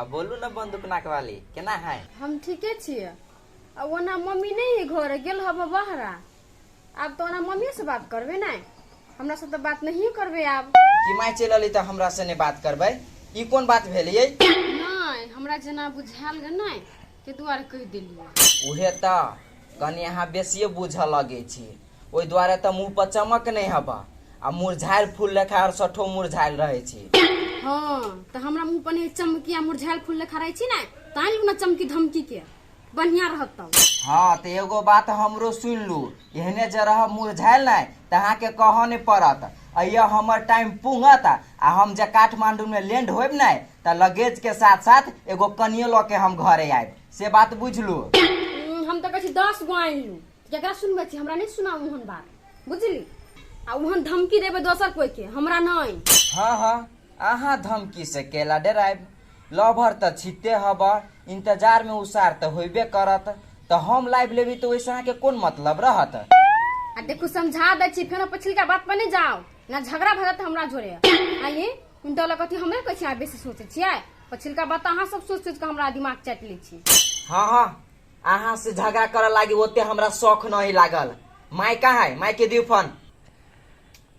हाँ बोलू ना बंदूक नाक वाली, केना है? हम ठीके छियै। आ ओना मम्मी नहीं है घर, गेल हब बाहरा। आब तो ओना मम्मी से बात करबे नहीं, हमरा से तो बात नहीं करबे आब। कि my चलि अली तऽ हमरा से नहीं बात करबै, ई कोन बात भेलियै? नहीं, हमरा जेना बुझायल गे नहीं के दुआरे कहि देलियै। उहे तऽ कनि अहाँ बेसिए बुझऽ लगै छी, ओहि दुआरे तऽ मुँह पर चमक नहीं हबा आ मुरझायल फूल लेखा 68 मुरझायल रहै छी। हाँ तऽ हमरा मुँह पर नहीं चमकी आ मुरझायल फूल लेखा रहै छी ने, ताहि लू ना चमकी धमकी के बढ़िया रहत तब। हाँ तऽ एगो बात हमरो सुनि लू, एहने जे रहब मुरझायल नहि तऽ अहाँके कहऽ नहि पड़त। अइया हमर टाइम पुंगत आ हम जे काठमांडू में लैंड होब नहि तऽ लगेज के साथ साथ एगो कनियो लऽ के हम घरे आयब, से बात बुझलू। हम तऽ कहै छी 10 गो आनि लू, केकरा सुनबै छी? हमरा नहि सुनाउ ओहन बात, बुझली? आ ओहन धमकी देबै दोसर कोई के, हमरा नहि। हाँ हाँ, अहाँ धमकी से केला डरायब? लभर तऽ छिते हब, इंतजार में उसार तऽ होबे करत, तऽ हम लाइव लेबी तऽ ओहिसँ अहाँके कोन मतलब रहत? आ देखू समझा दै छी, फेरो पछिलका बात पर नहि जाउ ना, झगड़ा भऽ जायत हमरा जोरे। आइए उनटा लग कथी हमरे कहै छी अहाँ बेसी सोचै छियै? पछिलका बात अहाँ सब सोच सोच कऽ हमरा दिमाग चाटि लै छी। हाँ हाँ, अहाँ से झगड़ा करऽ लागी ओते हमरा शौक नहीं लागल। माय कहाँ है? माय के दियौ फोन।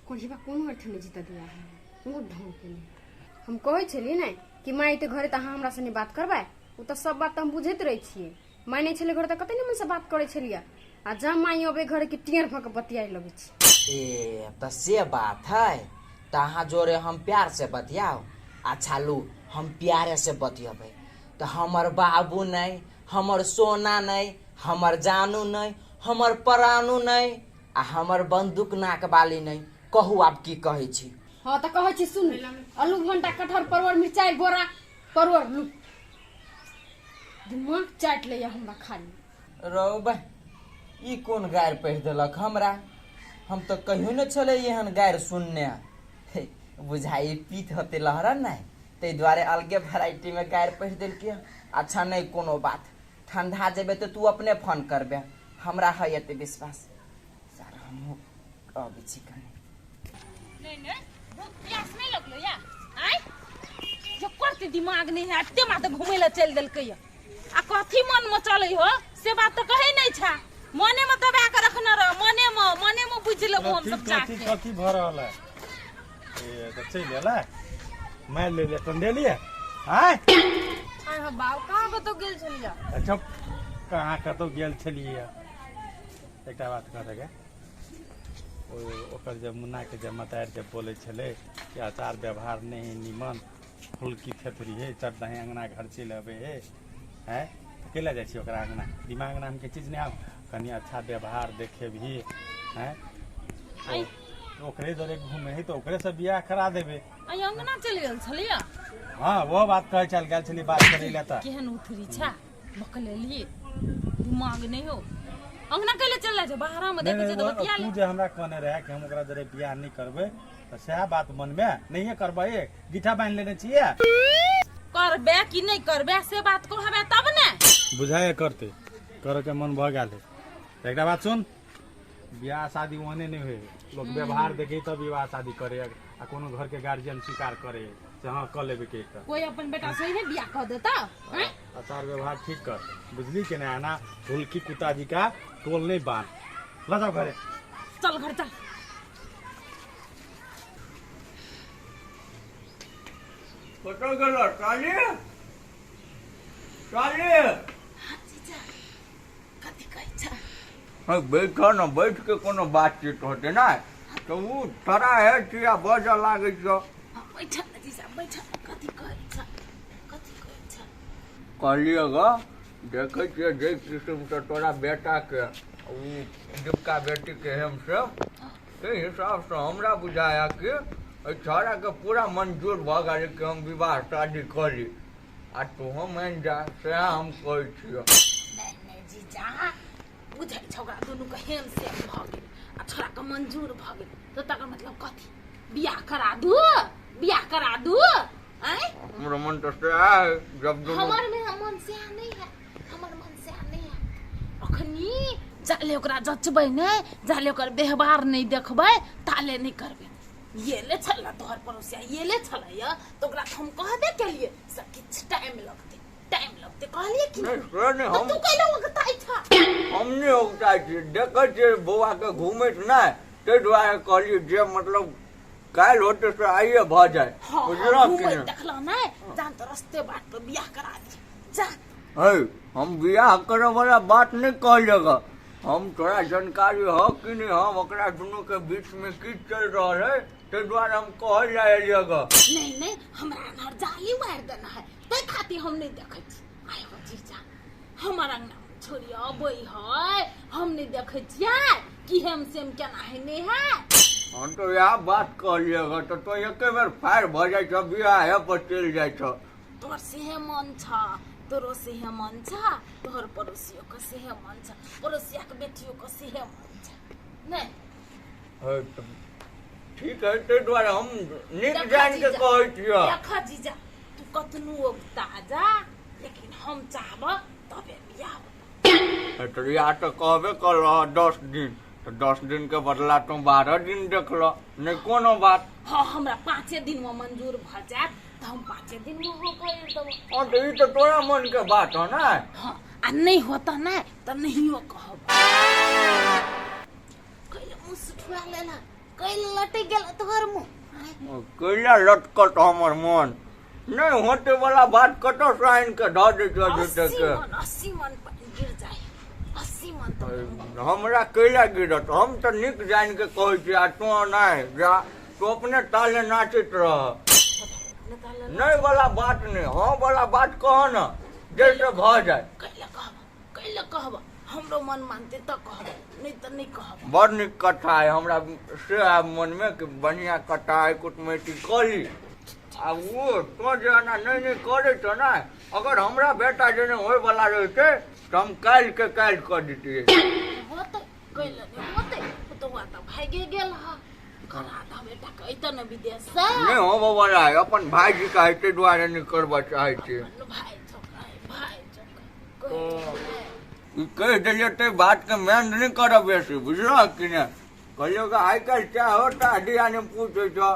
कोढ़िबा कोनो अर्थ नहि जीता दिया है, कोनो ढंग के नहीं। हम कहै छलियै ने कि माय एते घरे तऽ अहाँ हमरा से नहि बात करबै, ओ तऽ सब बात तऽ हम बुझैत रहै छियै। माय नहि छलै घरे तऽ कते निमन से बात करै छलियै, आ जब माय अबै घरे कि टेढ़ भऽ कऽ बतियाइ लगै छी। ए तऽ से बात है, तऽ अहाँ जोरे हम प्यार से बतियाउ। अच्छा लू, हम प्यारे से बतियेबै तऽ हमर बाबू नहि, हमर सोना नहि, हमर जानू नहि, हमर परानू नहि, आ हमर बंदूक नाक बाली नहि। कहू आब की कहै छी? हाँ तऽ कहै छी सुन, आलू भंटा कटहर परवर मिरचाई बोरा परवर लू, दिमाग चाटि लैया हमरा खाली। रौ बा, ई कोन गारि पढ़ि देलक हमरा? हम तऽ कहियो नहि छलै एहन गारि सुनने। हे, बुझाइ पीत होते लहरन नहि, ताहि दुआरे अलगे वेराइटी में गारि पढ़ि देलकै। अच्छा नहि कोनो बात, ठंडा जेबै तऽ तू अपने फोन करबे, हमरा है एते विश्वास। सर हमहूँ अबै छी कनि। नहीं नहीं, भूख प्यास नहीं लगलो या? आय जो करते दिमाग नहीं है, अते माते घूमे ला चल देलकै या। आ कथी मन में चलै हो से बात तो कहे नहीं छा, मने में दबा के रखना रह, मने में बुझ लेबो हम सब कथी जाके। कथी भऽ रहल है? ए तऽ चलि एलै, मारि लेलियै टंडेलियै। आय आय हो बाप, कहाँ कतौ गेल छलियै? अच्छा कहाँ कतौ गेल छलियै? एकटा बात कह दे, ओ ओकर जे मुन्नाके जे मतारि जे बोलै छलै कि आचार व्यवहार नहि है निमन, फुलकी थेथरी है, चट दही अंगना घर चलि अबै है, हैं तऽ कैला जाइ छी ओकरा अंगना? दिमाग नामके चीज नहि आब, कनि अच्छा व्यवहार देखेबही, हैं ओकरे जरे घूमे है तऽ ओकरे से बियाह करा देबै। आई अंगना चलि गेल छलियै? हाँ वो बात कहै चल गेल छलियै बात करै लए तऽ। केहन उथरी छा बकलेलियै, दिमाग नहीं हो। अंगना कैले चल जाइ छै? बाहरा में देखै छै तऽ बतिया ले। तू जे हमरा कहने रहे कि हम ओकरा जरे बियाह नहीं करबै, तऽ सएह बात मनमे नहिये करबै, गिठा बान्हि लेने छियै। करबे कि नहीं करबे से बात कहबे तब ने। बुझाए करते करे के मन भऽ गेल है। एकटा बात सुन, बियाह शादी ओहने नहीं होय, लोग व्यवहार देखे तब विवाह शादी करे, आ कोनो घर के गार्जियन स्वीकार करे से हाँ कऽ लेबे के एकटा। कोई अपन बेटा से ही बियाह कऽ देता? हैं? आचार व्यवहार ठीक कर, बुझली के नहीं? आना ढोलकी कुत्ता जी का टोल नहीं बांध, ल जाओ घरे। चल घर चल। कतऽ गेल काली? काली कथी कहै छै? हाँ, बैठ न, बैठ के कोनो बातचीत होते ना तऽ ओ तोरा है छिया बजऽ लागै छौ। बैठ जीजा बैठ, कथी कहै छै? कथी कहै छै? कहलियै ग, देखै छियै जे किसिमसँ तोरा बेटाके ओ दीपका बेटीके हेमसँ, ताहि हिसाबसँ हमरा बुझाया कि एहि छौड़ाके पूरा मंजूर भऽ गेलै कि हम विवाह शादी कऽ ली, आ तोहो मानि जा, सएह हम कहै छियौ। नहीं नहीं जीजा, बुझै छौ ओकरा दुनूके हेम सेम भऽ गेल आ छोड़ाके मंजूर भऽ गेल, तऽ तकर मतलब कथी? बियाह करा दू, बियाह करा दू। आँय हमरो मन तऽ सएह है, जब दुनू हमर में मन सएह नहीं है, हमर मन सएह नहीं है। अखनी जाले ओकरा जचबै नहि, जाले ओकर व्यवहार नहि देखबै ताले नहि करबै। ये ले छला तोहर पड़ोसिया ये ले छला या तो ओकरा हम कह दे के लिए सब किछ टाइम लगते, टाइम लगते कहलिए कि नहीं से नहीं तो हम तू कैला उगताई छा? हम नहि उगताइ छी, देखै छियै बौआ के घुमैत नहि, ताहि दुआरे कहलियै जे मतलब काल्हि होतै से आइए भऽ जाय। हाँ, बुझलह कि घुमैत नहि? देखलह नहि, जान तो रस्ते बाट पर बियाह करा दिए जा। है हम बियाह करऽ वाला बात नहि कहलियै ग, हम तोरा जानकारी हो कि नहि, हम ओकरा दुनू के बीच में की चल रहल है ताहि दुआरे हम कहै लए एलियै ग। नहीं नहीं हमरा अनहर जाली मारि देना है ताहि खातिर हम नहीं देखै छी। आय हो जीजा हमर अंगना में छोड़ी अबै है, हम नहीं देखै छियै कि हेम सेम केना है नहीं है। हम तो इएह बात कहलियै ग, तऽ तो एके बेर फायर भऽ जाइ छौ, बियाहे पर चलि जाइ छौ। तोहर सेहे मन छ, तोरो सेहे मन छ, तोहर पड़ोसियो के सेहे मन छ, पड़ोसिया के बेटियो के सेहे मन छ। नहीं है तऽ ठीक है, ताहि दुआरे हम नीक देखा जानि के जीजा, कहै छियै। देखा जीजा तू कतनो उगता जा लेकिन हम चाहब तबे बियाह होतौ। तऽ इएह तऽ कहबे करलह 10 दिन, तऽ 10 दिन के बदला तू 12 दिन देखलह, नहि कोनो बात। हाँ हमरा 5 दिन में मंजूर भऽ जायत तऽ हम 5 दिन में हो कर देबो। हाँ तऽ ई तऽ तोरा मन के बात हो ने। हाँ आ नहीं होता ने तऽ नहियो कहब। कैला मुँह सुठुआ लेला, कैला लटक गेल तोहर मुँह? कैला लटकत हमर मन? नहीं होते वाला बात कतऽ से आनि के धऽ दै छौ झूठे 80 के। मन 80 मन पानि गिर जाए, 80 मन तो हमरा कैला गिरत? हम तऽ नीक जानि के कहै छी आ तों नहि जा, तू अपने ताले नाचैत रह। नहीं वाला बात नहीं, हाँ वाला बात कह न जैसे भऽ जाए। कैला कहब, कैला कहब, हमरो मन मानते तऽ कहब, नहीं तऽ नहीं कहब। बड़ नीक कथा है, हमरा से आब मन में कि बढ़िया कथा है, कुटमैती कली। आ वो तो जे एना नहीं नहीं करै छौ ने, अगर हमरा बेटा जे नहि होय वाला रहितै तऽ हम काल्हि के काल्हि कऽ दितियै। होतै कैला नहीं होतै, ओ तऽ वहाँ तऽ भागि गेल ह, करा तऽ बेटा के अइतै ने विदेश से। नहीं होबऽ वाला है, अपन भाईजी के है ताहि दुआरे नहि करबऽ चाहै छियै। अपन भाई छोकरा है, भाई छोकरा। ई कहि देलियै ताहि बात के मैंड नहि करब बेसी, बुझलह कि नहि? कहलियौ कि आइ काल्हि चाह हो तऽ दिया नहि पूछै छौ,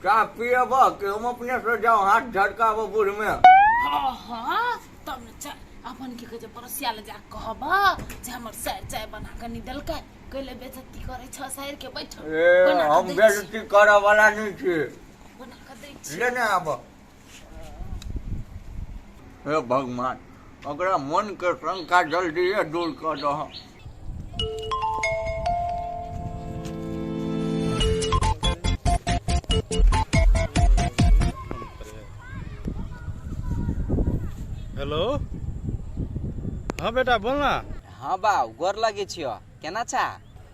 चाह पियबह कि हम अपने से जाउ हाथ झटकाबऽ बूढ़ में? हाँ हाँ तब ने चाय अपन की कहै छै पड़ोसिया लग जा कहब जे हमर सर चाय बना कऽ नहि देलकै, कैले बेइज्जती करै छ सर के बैठल। ए बना कऽ हम दै छी। बेइज्जती करऽ वाला नहि छी, बना कऽ दै छी। ले ने आब। हे भगवान ओकरा मन के शंका जल्दीए दूर कऽ दह। हेलो हाँ बेटा बोल ना। हाँ बाउ गोर लगे छियो, केना छा?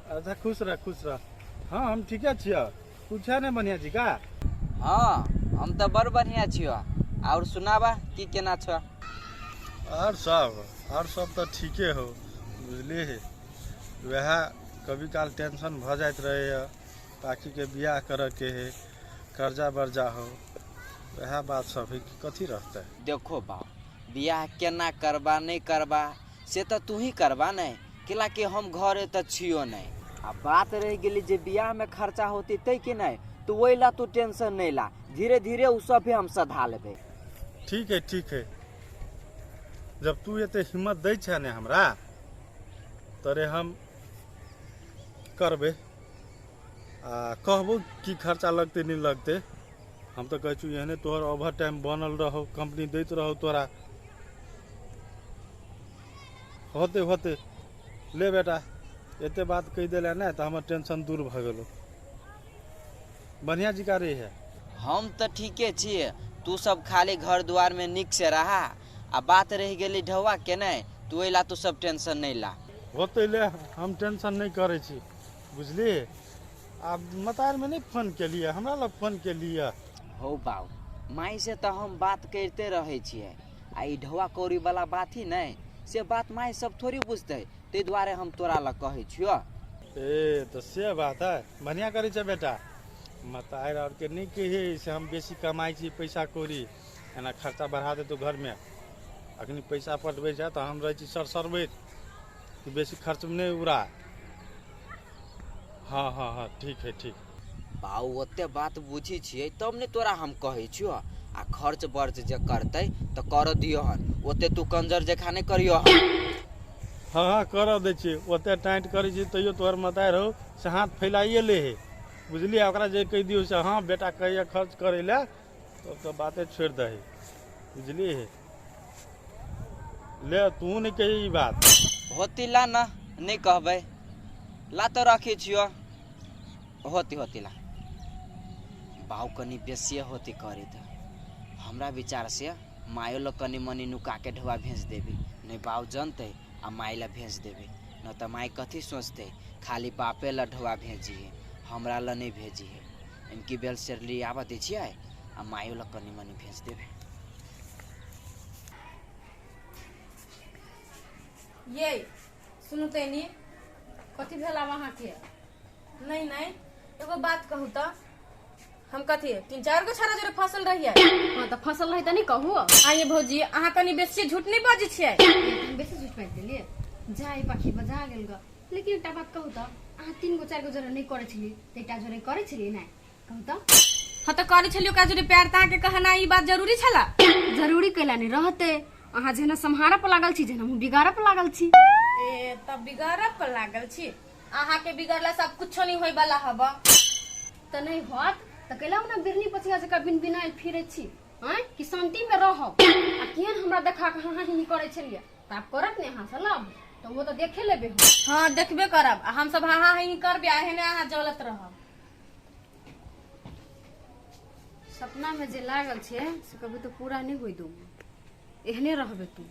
अच्छा खुश रह खुश रह। हाँ हम ठीके छियो, तू छे ने बढ़िया जी का? हाँ हम तऽ बड़ बढ़िया छियो, और सुनाबा की केना छ? और सब तऽ ठीके हो बुझलिए। वएह कभी काल टेंशन भऽ जाइत रहैए, पाखी के बियाह करऽ के है, कर्जा बर्जा हो, वएह बात सब है कि कथी रहतै। देखो बाउ बियाह केना करबा नहीं करबा से तऽ तू ही करबा नहीं, केला कि हम घरे तऽ छियो नहीं। आ बात रहि गेली जे बियाह में खर्चा होती तै कि नहीं, तो ओहि ला तू टेंशन नहीं ला, धीरे धीरे उ सब भी हम सधा लेबै। ठीक है ठीक है, जब तू एते हिम्मत दै छै ने हमरा तरे हम करबै। आ कहबो की खर्चा लगतै नहीं लगतै, हम तऽ कहै छी एहने तोहर ओवर टाइम बनल रहो, कंपनी दैत रहो तोरा। होते होते ले बेटा एते बात कहि देले ने तऽ हमर टेंशन दूर भऽ गेलो। बढ़िया जी का रही है। हम तऽ ठीके छियै, तू सब खाली घर द्वार में नीक से रहा। आ बात रहि गेली ढौआ के नहि, तू ओहि ला तू सब टेंशन नहीं ला। होते ले हम टेंशन नहीं करै छी बुझली। आब मतार में नहीं फोन केलिए, हमरा लग फोन केलिए। हो बाउ माई से तऽ हम बात करिते रहै छियै, आ ई ढौआ कौड़ी वाला बात ही नहीं से बात माई सब थोड़ी बुझतै, ताहि दुआरे हम तोरा लग कहै छियौ। ए तऽ से बात है, बढ़िया करै छै बेटा। मतार और के नहीं कही से हम बेसी कमाइ छी पैसा कौड़ी, एना खर्चा बढ़ा देतौ घर में। अखनी पैसा पटबै छै तऽ हम रहै छी सरसरबैत कि बेसी खर्च नहि उड़ा। हाँ हाँ हाँ ठीक है ठीक। बाउ ओते बात बुझी छियै तब ने तोरा हम कहै छियो। आ खर्च बर्च जे करतै तऽ कर दियो हन, ओते तू कंजर जेखा नहि करियो हन। हँ हँ करऽ दै छियै, ओते टाइट करै छियै तैयो तोहर मतारि हौ से हाथ फैलाइए ले हे, बुझलियै? ओकरा जे कहि दियौ से हँ बेटा कहैया खर्च करै लए, तब तऽ बाते छोड़ि दही, बुझलियै? ले तू नहि कही ई बात। होती ला न, नहि कहबै ला तऽ रखै छियो। होती होती ला बाउ कनि बेसिए होती करी तऽ हमरा विचार से मायो लग कनि मनि नुका के ढुआ भेज देबी, नहीं बाउ जनतै आ माय ला भेज देबी, न तऽ माय कथी सोचतै खाली बापे ला ढुआ भेजी है हमरा ला नहीं भेजी है। इनकी बेल सेरली आबऽ दै छियै आ मायो लग कनि मनि भेज देबे। ये सुनू तनी, कथी भेल आब अहाँके? नहीं नहीं एगो बात कहू तऽ, हम कथी 3-4 गो छाड़ा जोरे फसल रहियै। हाँ तऽ फसल रही तऽ नहीं कहू। आइए भौजी अहाँ कनि बेसी झूठ नहीं बजै छियै। हम बेसी झूठ बाजि देलियै? जाय पाखी बजा गेल ग। लेकिन एकटा बात कहू तऽ, अहाँ 3 गो 4 गो जोरे नहीं करै छलियै तऽ एकटा जोरे करै छलियै नहि? कहू तऽ। हाँ तऽ करै छलियै ओकरा जोरे प्यार, तऽ अहाँके कहना ई बात जरूरी छला? जरूरी कैला नहीं रहते, अहाँ जेना सम्हारऽ पर लागल छी जेना हम बिगाड़ऽ पर लागल छी। ए तब बिगाड़ऽ पर लागल छी, अहाँके बिगड़ला सब कुछो नहीं होय वाला हब। तऽ नहीं होत तऽ कैला ओना बिरनी पछिया जकाँ बिन बिनायल फिरै छी? आँय कि शांति में रहब आ केहन हमरा देखा के हाँ ही करै छलियै तऽ आब करत ने अहाँ से लव, तऽ ओ तऽ देखे लेबै हम। हाँ देखबे करब, आ हम सब हाँ हाँ ही करबे आ एहने अहाँ जलत रहब। सपना में जे लागल छै से कभी तो पूरा नहीं होय दू, एहने रहबे तू।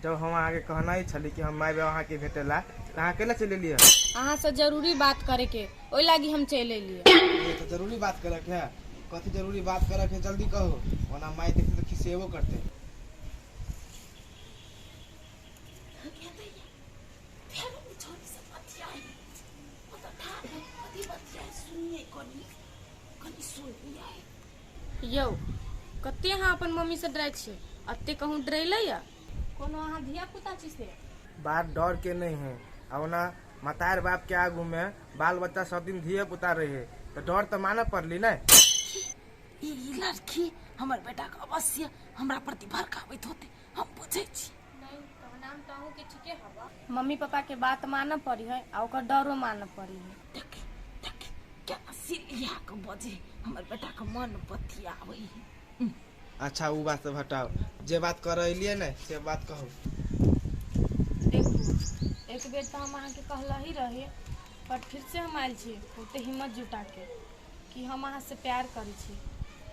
जब हम अहाँके कहना ही छली कि हम माय बाप अहाँके भेटेला तऽ अहाँ केला चलि एलियै? अहाँ से जरूरी बात करे के ओहि लागी हम चलि एलियै। ये तो जरूरी बात करे के है, कथी जरूरी बात करे के जल्दी कहो, ओना माय देखते तऽ खिसेबो करते। यौ कते अहाँ अपन मम्मी से डरै छियै, अते कहूँ डरेलै या? कोनो अहाँ धिया पुता छी से? बात डर के नहीं है, आ ओना मतार बाप के आगू में बाल बच्चा सब दिन धिया पुता रहे तऽ डर तऽ मानऽ पड़ली ने। ई लड़की हमर बेटा के अवश्य हमरा प्रति भड़काबैत होते, हम बुझै छी। नहीं कहनाम तऽ अहूँ के ठीके हवा, मम्मी पापा के बात मानऽ पड़ी है आ ओकर डरो मानऽ पड़ी है। देख देख केना सिलिया के बजे हमर बेटा के मन बतियाबै है। अच्छा उ बात सब हटाओ, जे बात करऽ एलियै ने से बात कहू। देखू एक बेर तऽ हम अहाँके कहलही रही, पर फिर से हम आयल छी बहुते हिम्मत जुटा के कि हम अहाँ से प्यार करै छी,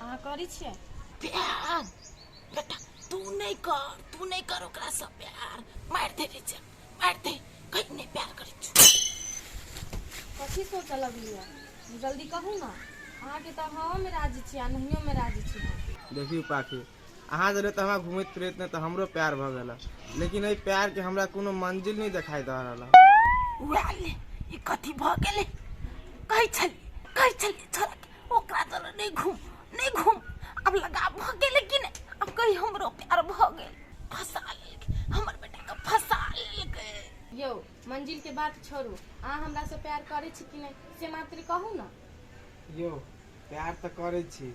अहाँ करै छियै? प्यार बेटा तू नहीं कर, तू नहीं कर ओकरा से प्यार, मारि दे रे जा, मारि दे, कहीं नहीं प्यार करै छु। कथी सोचऽ लगलियै? जल्दी कहू ना, अहाँके तऽ हाँ में राजी छी आ नहियो में राजी छी हम। देखियौ पाखी, अहाँ जरे तऽ हमरा घुमैत फिरैत ने तऽ हमरो प्यार भऽ गेल, लेकिन एहि प्यार के हमरा कोनो मंजिल नहीं देखाई दऽ रहल। उड़ा ले, ई कथी भऽ गेलै? कहै छलियै छोड़ा के ओकरा जरे नहीं घूम, नहीं घूम, अब लगाव भऽ गेलै कि नहि? अब कही हमरो प्यार भऽ गेल, फंसा लेलकै हमर बेटा के, फंसा लेलकै। यौ मंजिल के बात छोड़ू, अहाँ हमरा से प्यार करै छी कि नहि से मात्र कहू ना। यौ प्यार तऽ करै छी,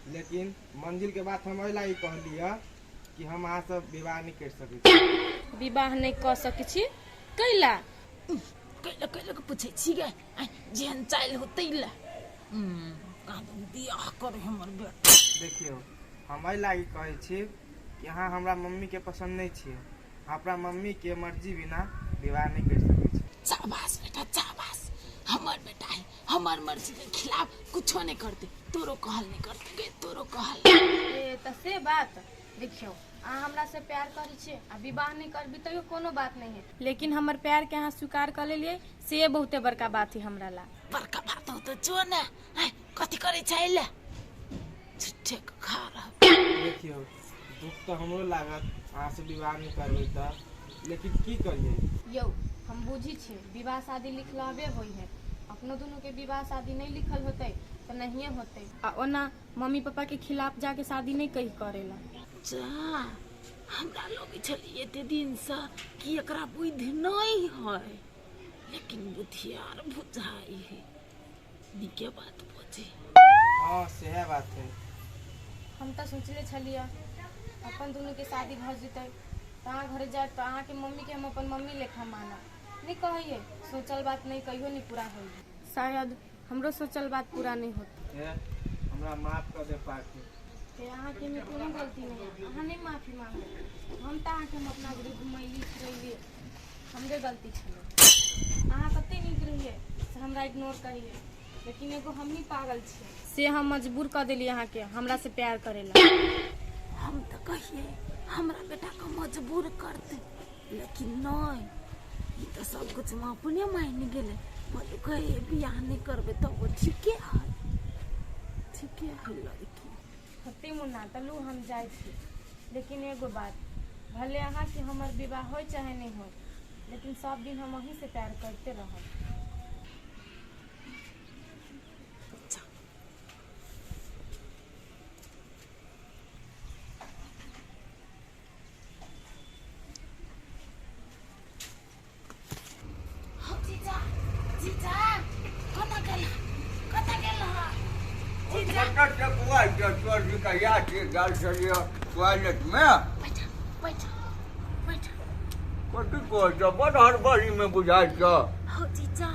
लेकिन मंजिल के बात हम एहि लागी कहली है कि हम अहाँ से विवाह नहीं कर सकै छी। विवाह नहीं कऽ सकै छी कैला? कैला कैला के पूछै छी गे? जेहन चालि हो तैला। बियाह करे हमर बेटा। देखियौ हम एहि लागी कहै छी कि अहाँ हमरा मम्मी के पसंद नहीं छियै, अपना मम्मी के मर्जी बिना विवाह नहीं कर सकै छी। शाबाश बेटा शाबाश, हमर बेटा है, हमर मर्जी के खिलाफ कुछो नहीं करते, तोरो कहल नहीं करते गे, तोरो कहल। ए तऽ से बात, देखियौ अहाँ हमरा से प्यार करै छियै आ विवाह नहीं करबी तैयो कोनो बात नहीं है, लेकिन हमर प्यार के अहाँ स्वीकार कर लेलियै से बहुते बड़का बात है हमरा ला। बड़का बात हो तो जो ना, कथी करै छै ले? झूठे के खा रहब। देखियौ, दुख तऽ हमरो लागत अहाँसँ विवाह नहि करबै तऽ, लेकिन की करियै? यौ, हम बुझी छियै विवाह शादी लिखलाबे होइ है। अपनो दुनू के विवाह शादी नहीं लिखल होतै तऽ नहिए होतै। आ ओना मम्मी पापा के खिलाफ जाके शादी नहीं कही करेला। जा, हमरा लगै छलै एते दिनसँ कि एकरा बुद्धि नहि है, लेकिन बुद्धियार बुझाइ है, नीके बात बजै। हँ, सएह बात है। हम तऽ सोचले छलियै अपन दुनू के शादी भऽ जेतै तऽ अहाँ घरे जायब तऽ अहाँके मम्मीके हम अपन मम्मी लेखा मानब। नहीं कहिए सोचल बात नहीं कहियो नहीं पूरा होई। शायद हमरो सोचल बात पूरा नहीं होत। हे, हमरा माफ कऽ दे पाखी। ते अहाँके में कोनो गलती नहीं है, अहाँ नहीं माफी मांगू। हम तऽ अहाँके हम अपना घरे घुमैली फिरैली, हमरे गलती छलै। अहाँ कते नीक रहियै से हमरा इग्नोर करियै, लेकिन एगो हमही पागल छियै से हम मजबूर कऽ देलियै अहाँके हमरा से प्यार करेला। हम तऽ कहियै हमरा बेटाके मजबूर करतै, लेकिन नहि, ई तऽ सब कुछमे अपने मानि गेलै। बोलू कहियै बियाह नहि करबै तब ठीके है, ठीके है लड़की। होते मुन्ना तलू हम जाइ छी, लेकिन एगो बात, भले अहाँके हमर विवाह हो चाहे नहीं हो, लेकिन सब दिन हम अहीं से प्यार करते रहब। हौ जीजा, जीजा कतऽ गेल, कतऽ गेल? कतऽ चकुआ छै तोर जी? कहिया छै गेल छलियै टॉयलेट मे। बैठ बैठ बैठ। कथी कहै छ, बड़ हड़बड़ी मे बुझाइ छ। हौ जीजा,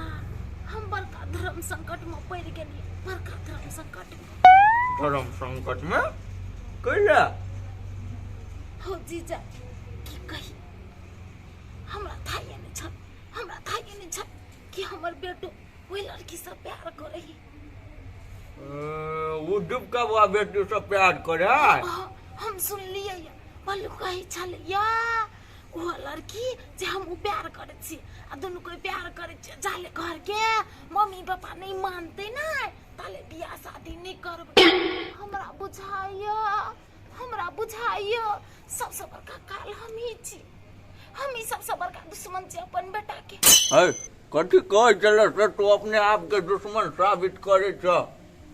हम बड़का धर्म संकट में पड़ि गेलियै, बड़का धर्म संकट में। धर्म संकट मे कैला? हौ जीजा, की कही, हमरा थाहे नहि छल, हमरा थाहे नहि छल कि हमर बेटो ओहि लड़की से प्यार करे है। ओ डुबका बुआ बेटी से प्यार करे? हम सुनलियै, बल्लू कहै छलैया ओ लड़की जे हम ओ प्यार करै छी आ दुनू कोई प्यार करै छियै, जाले घरके मम्मी पापा नहि मानतै ने ताले बियाह शादी नहि करबै। हमरा बुझाइया, हमरा बुझाइया सबसँ बड़का काल हमही छी, हमही सबसँ बड़का दुश्मन छी अपन बेटा के। है, कथी कहै छलै से तू अपने आप के दुश्मन साबित करै छ?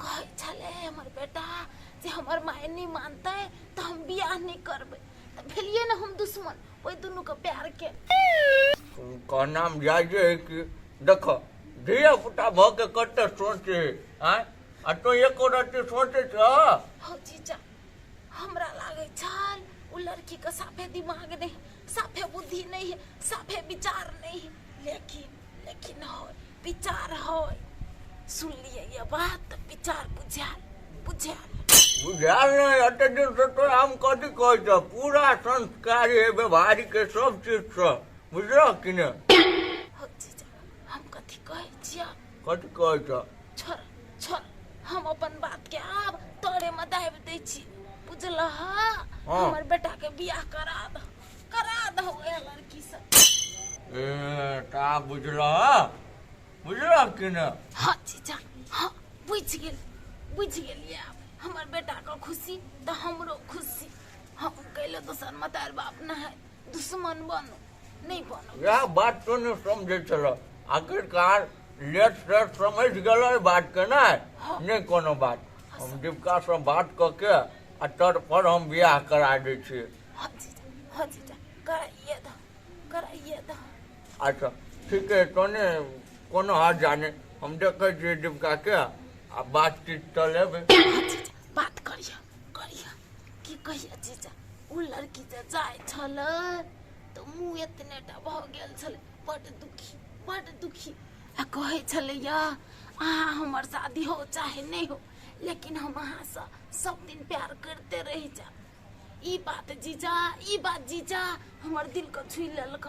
कहै छलै हमर बेटा जे हमर माय नहि मानतै तऽ हम बियाह नहि करबै, तऽ भेलियै ने हम दुश्मन ओहि दुनूके प्यार के। कहनाम जाइजे है कि देख, धिया पुता भऽ के कते सोचे है, आँय, आ तू एको रत्ती सोचे छ? हौ जीजा, हमरा लागै छल ओ लड़की के साफे दिमाग नहीं, साफे बुद्धि नहीं है, साफे विचार नहीं है, लेकिन लेकिन हो विचार हो। सुनलियै ये बात तऽ विचार बुझायल, बुझायल। बुझायल नहि? एते दिन से तोरा हम कथी कहै छ, पूरा संस्कारी है, व्यवहारिक है, सब चीज छ, बुझलह कि ने? हौ जीजा, हम कथी कहै छियै? कथी कहै छ? छोड़ छोड़, हम अपन बात के आब तोरे में दाबि दै छी, बुझलह? हमर बेटा के बियाह करा दह, करा दह ओएह लड़की से। ए ता बुझलह, बुझलह कि ने? हाँ जीजा, हाँ, बुझि गेल, बुझि गेलियै। आब हमर बेटा के खुशी तऽ हमरो खुशी। हम कैले दोसर मतार बाप न है दुश्मन बनू, नहीं बनू। इएह बात तो नहि समझै छलह, आखिरकार लेट सेट समझ गेलै बात के। नहि नहि, कोनो बात, हम दीपिका से बात कऽ के आ तर पर हम बियाह करा दै छियै। हाँ जीजा, हाँ जीजा, कराइए दह, कराइए दह। अच्छा ठीक है, तो ने कोनो हाथ जाने, हम देखै छियै दीपिका के आ बातचीत तऽ लेबै। हाँ जीजा, बात करिह करिह। की कहिए जीजा, ओ लड़की जे जाइ छलै तऽ मुँह एतने टा भऽ गेल छलै, बड्ड दुखी, बड्ड दुखी, आ कहै छलैया अहाँ हमर शादी हो चाहे नहि हो, लेकिन हम अहाँसँ सब दिन प्यार करते रहि जायब। ई बात जीजा, ई बात जीजा हमर दिल के छुइ लेलक।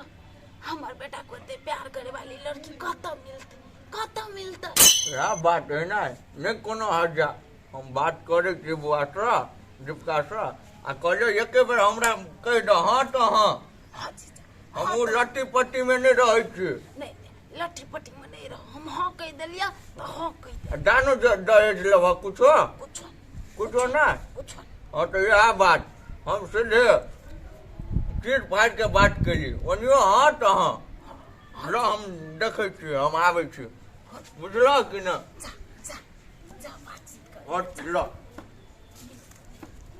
हमर बेटा को एते प्यार करे वाली लड़की कतऽ मिलतै, कतऽ मिलतै? इएह बात है ने। नहि कोनो हर्जा, हम बात करै छी बौआसँ, दीपिकासँ, आ कहलियै एके बेर हमरा कहि दह हँ तऽ हँ। हाँ जीजा। हम ओ लट्टी पट्टी मे नहि रहै छी। नहि, लट्ठी पट्टी में नहीं रह, हम हाँ कहि देलियै तऽ हाँ कहि देलियै। दानो दहेज लेबह कुछो? कुछो। कुछो ना। हाँ तो यह बात हम सीधे चीर फाड़ के बात करी ओनियो। हाँ तो हाँ ल हम देखै छी, हम आबै छी, बुझलह कि ना? जा जा बातचीत कर। और ल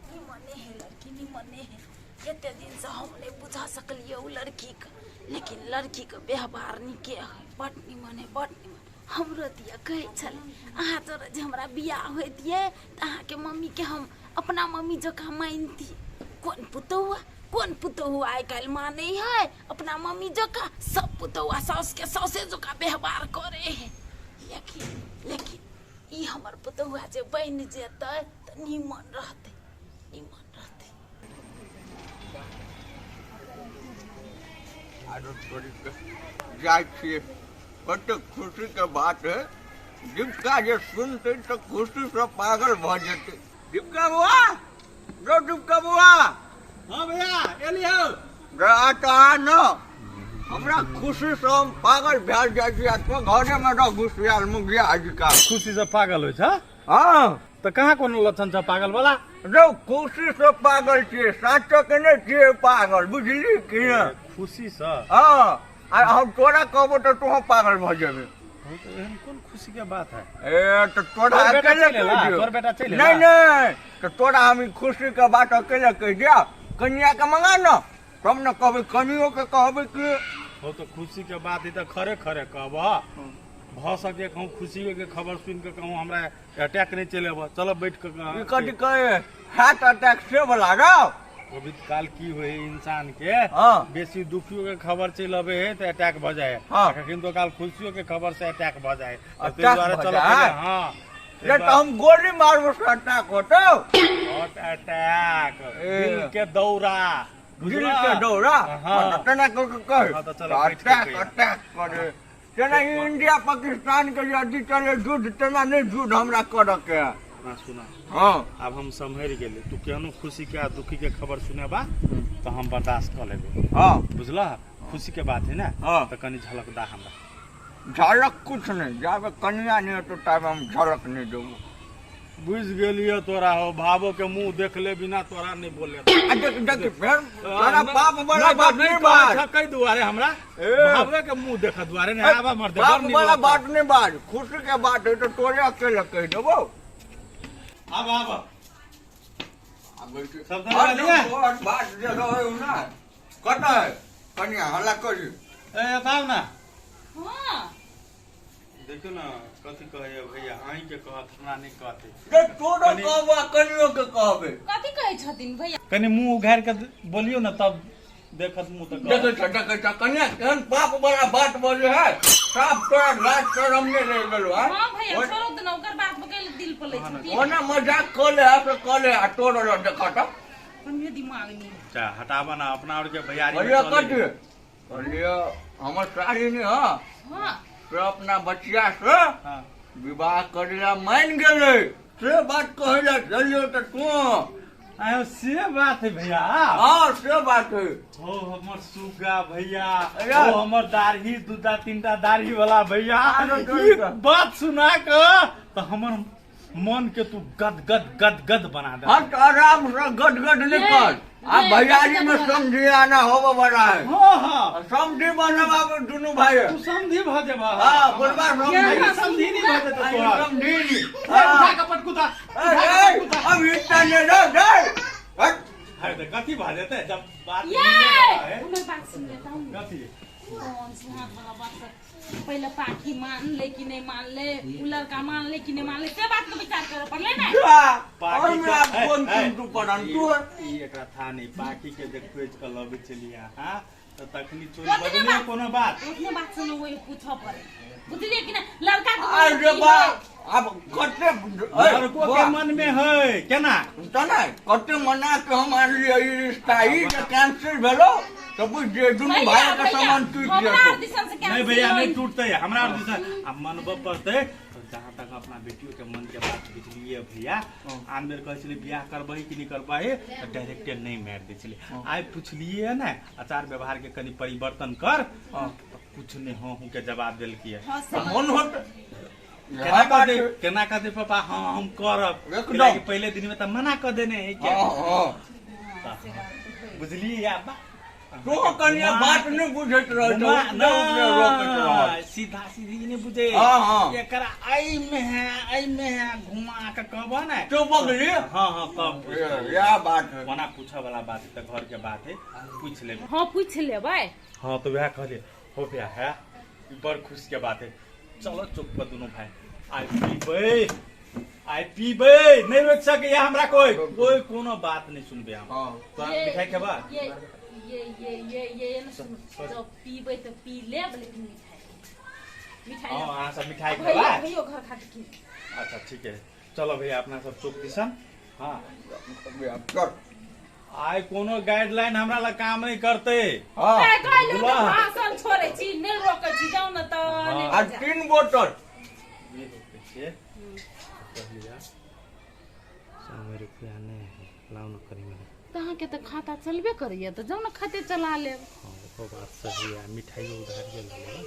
निमने है लड़की, निमने है। एते दिन से हम नहीं बुझा सकलिए उ लड़की के, लेकिन लड़की के व्यवहार नीके है, बड निमन है, बड निमन। हमरो दिया कहै छल अहाँ तोरा जे हमरा बियाह होइतियै तऽ अहाँके मम्मी के हम अपना मम्मी जकाँ मानती। कोन पुतहुआ, कोन पुतहुआ आइ काल्हि मानै है अपना मम्मी जकाँ? सब पुतहुआ साउस के साउसे जकाँ व्यवहार करे है। लेकिन लेकिन ई हमर पुतहुआ जे बनि जेतै तऽ निमन रहतै, निमन रहतै। आरो छोड़ी के जाइ छियै, कतेक खुशी के बात है। दीपिका जे सुनतै तऽ खुशी से पागल भऽ जेतै। दीपिका बुआ, रो दीपिका बुआ। हाँ भैया एली हो। रे तऽ आ न, हमरा खुशी से हम पागल भए जाइ छी। आ तों घरे मे रह घुसियाल मुगिया आजिका। खुशी से पागल होइ छ? हाँ। तऽ कहाँ कोनो लक्षण छ पागल वाला? रौ खुशी से पागल छियै, साँचो के नहि छियै पागल, बुझली कि ने? खुशी से? हाँ, आ हम तोरा कहबो तऽ तोहूँ पागल भऽ जेबे। हाँ, तो एहन कोन खुशी के बात है? ए तऽ तोरा तोर बेटा अकेले चलि एला? कहि दियौ। तोर बेटा चलि एला? नहीं नहीं, तऽ तोरा हम ई खुशी के बात अकेले कहि दिया, कनिया के मंगा न, तब न कहबै, कनियो के कहबै कि हो तो खुशी के बात है तऽ खरे खरे कहब। भऽ सके कहूँ खुशी के खबर सुन के कहूँ हमरा अटैक नहीं चले आबऽ। चलो बैठ के ई कथी कहे हार्ट अटैक से वाला रौ। कभी काल की होय इंसान के, हाँ। बेसी दुखियो के खबर चलि अबे है तऽ अटैक भऽ जाए, हाँ। कखन काल खुशियो के खबर से अटैक भऽ जाए। ताहि अटैक दुआरे भऽ चलो जाए? पहिले, हाँ नहीं तो हम गोली मारबो से अटैक होतौ। हार्ट अटैक, ए। दिल के दौरा, दिल बुझला? के दौरा। हाँ। हाँ, तेना कह के कह। हाँ, तो चलो बैठ के अटैक कहिया। अटैक करे तेना इंडिया पाकिस्तान के यदि चले युद्ध, तेना नहीं युद्ध हमरा करऽ के है। ना सुना। हाँ। आब हम सम्हरि गेली। तू केहनो खुशी के आ दुखी के खबर सुनेबा तऽ हम बर्दाश्त कऽ लेबै। हाँ। बुझलह? खुशी के बात है ना? हाँ। तऽ कनि झलक दा हमरा। झलक कुछ नहीं, जाबे कनिया नहीं हेतौ ताबे हम झलक नहीं देबो। बुझि गेलियो तोरा हो, भावो के मुंह देखले बिना तोरा नहीं बोले। आ देख देख फेर तोरा बाप वाला बात नहीं बात। कई दुआरे हमरा ए। भावे के मुंह देख दुआरे नहीं आबा मरदे। बाप बड़ नीक वाला लगता। बात नहीं बात, खुशी के बात है तो तोरे अकेले कह देबो। आब आब आबै छी। सब धन्यवाद हर लियै। तोहर बात जे रहै ना कतऽ है कनिया हल्ला करी। ए बताउ ना। हाँ। देखियो ना कथी कहैया भैया, अहीं के कहत हमरा नहीं कहते। रे तोरो कहबो आ कनियो के कहबै। कथी कहै छथिन भैया? कनि मुंह उघारि के बोलियो ना तब देखत मुंह तऽ कहत। देखै छ, देखै छ कनिया केहन पाप वाला बात बजै है, साफ तोरा लाज शरम नहीं रहि गेलो है। हाँ भैया छोड़ो तऽ ना, ओकर बात पर दिल पर लै छथिन। ओना मजाक कऽ ले है से कऽ ले, आ तोरो लग देखत। कनियो दिमाग नहीं। चा हटाबा ना अपना और के भैयारी में कहलियो चलै। कथी? कहलियो हमर साड़ी नहीं हाँ। हाँ। से अपना बचिया से हाँ। विवाह करेला मान गेलै, से बात कहै ला चलियो तऽ तू। आयो से बात है भैया। हाँ से बात है। हो हमर सुगा भैया, अरे। हो हमर दाढ़ी दूटा तीनटा दाढ़ी वाला भैया, अरे ई बात सुना के तऽ हमर मन के तू गद गद गद गद बना दे। हाँ तो आराम से गद गद नहीं कर, आ भैयारी में समझी आना होबो बड़ा है। हाँ हाँ। समझी बनब दुनू भाई। तू समझी भऽ जेबा। हाँ बोलबा समझी। अरे समझी नहीं भऽ जेतौ तोहर। समझी नहीं। ए, उठा के पटकुता, उठा के पटकुता। अब इतना नहीं रह, रह। हट। अरे तऽ कथी भऽ जेतै जब बात ये है? हमर बात सुन लेता हूँ। कथी? कौन सुहाग वाला बात सब पहले पाखी मान ले कि नहीं मान ले, उ लड़का मान ले कि नहीं मान ले, से बात के विचार करे पड़ले ना। जा, पाखी और के- मेरा ए, फोन ए, तुम तू पड़न, तू है। ई एकरा था नहीं, पाखी के जे खोज के लबै छलियै अहाँ, तऽ तखनी चोरी ओतने बजलियै बात- कोनो बात। ओतने बात सुनो, वही पूछऽ पड़े, बुझलिए कि ना? लड़का के अरे मन बा, की है? अब कते लड़को के मन में है केना? तऽ नहि, कते मना के हम आनलियै ई रिश्ता, ई जे कैंसिल भेलो तऽ बुझ जे दुनू भैया, भाई के भैया, सामान टूटि हमरा जेतौ। आर दिसन से नहीं कैंसिल भैया नहीं होई। टूटते, हमरा आर दिसन आ मनबऽ पड़तै। तऽ जहाँ तक अपना बेटियो के मन के बात बुझलियै भैया, आन बेर कहै छलै बियाह करबही कि नहि करबही तऽ डायरेक्टे नहि मारि दै छलै। आइ पुछलियै ने आचार व्यवहार के कनि परिवर्तन कर, तऽ कुछ नहि हाँ हूँ के जवाब देलकै। हाँ, तऽ मन होत केना कहते, केना कहते पापा हाँ हम करब, एकदम। कि पहले दिन में त मना क देने है क्या। हाँ हाँ बुझलिए या बा तो कनिया बात नहीं बुझैत रहै घुमा छै, उपरे रोकैत रहल। सीधा सीधी नहीं बुझे। हाँ, हाँ। एकरा ऐ में है, ऐ में है, घुमा के कहबो ने। तो बगली हाँ हाँ तब बुझतै। यह बात है। ओना पूछे वाला बात है त घर के बात है, पूछ लेबै। हाँ पूछ लेबै। हाँ तो वह कहलिए हो गया है, ई बड़ खुश के बात है। चलो चुप पर दोनों भाई आइ पीबै, आइ पीबै, नहीं रोक सकैया हमरा कोई, कोई कोनो बात नहीं सुनबे हम। हाँ। तो मिठाई खेबा? ये ये ये ये ये ना सुन, जब पीबै तऽ पी लेब, लेकिन मिठाई मिठाई हाँ अहाँ सब मिठाई भैया खेबा? भैयो घर खातिर की। अच्छा ठीक है, चलो भैया अपना सब चौक दिसन। हाँ चल। आइ कोनो गाइडलाइन हमरा लग काम नहीं करते। हाँ कहलहुँ तऽ बुला। भाषण छोड़ै छी, नहि रोकै छी, जाउ ने तऽ नहि आ 3 बोतल। रुपया नहीं है, लाओ न करी मैंने। तऽ अहाँके तऽ खाता चलबे करैया, तऽ जाउ ने खाते चला लेब। हाँ वो बात सही है, मिठाई उधार के लेबै।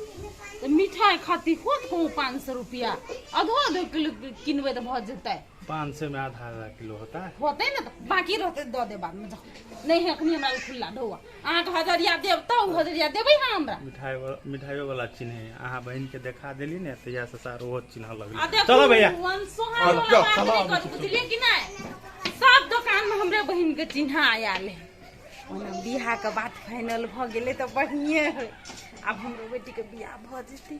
तऽ मिठाई खातिर होत कहूँ 500 रुपया, आधो आधो किलो किनबै तऽ भऽ जेतै। 500 में आधा आधा किलो होता है। होतै ने तऽ बाकी रहतै दऽ देब बादमे, जाउ। नहि है अखनी हमरा खुल्ला ढौआ, अहाँके हजरिया देब तऽ ओ हजरिया देबै अहाँ हमरा। मिठाई मिठाइयो वाला चिन्ह है, अहाँ बहन के देखा देली ने तऽ इएह से सार ओहो चिन्ह आ लगलै। देखू, चलो भैया। अनसोहान वाला बात नहि करू, बुझलियै कि नहि? सब दोकान में हमरे बहिन के चिन्हा आयल है। ओना बियाह के बात फाइनल भऽ गेलै तऽ बढ़िए है, आब हमरो बेटी के बियाह भऽ जेतै।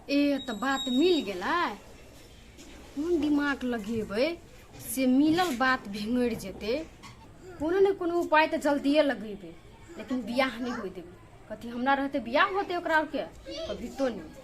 ए तऽ बात मिल गेलै, कोन दिमाग लगेबै से मिलल बात भिंगड़ जेतै। कोनो ने कोनो उपाय तऽ जल्दिए लगेबै, लेकिन बियाह नहीं होय देबै। कथी हमरा रहते बियाह होते ओकरा के कभी तो नहीं।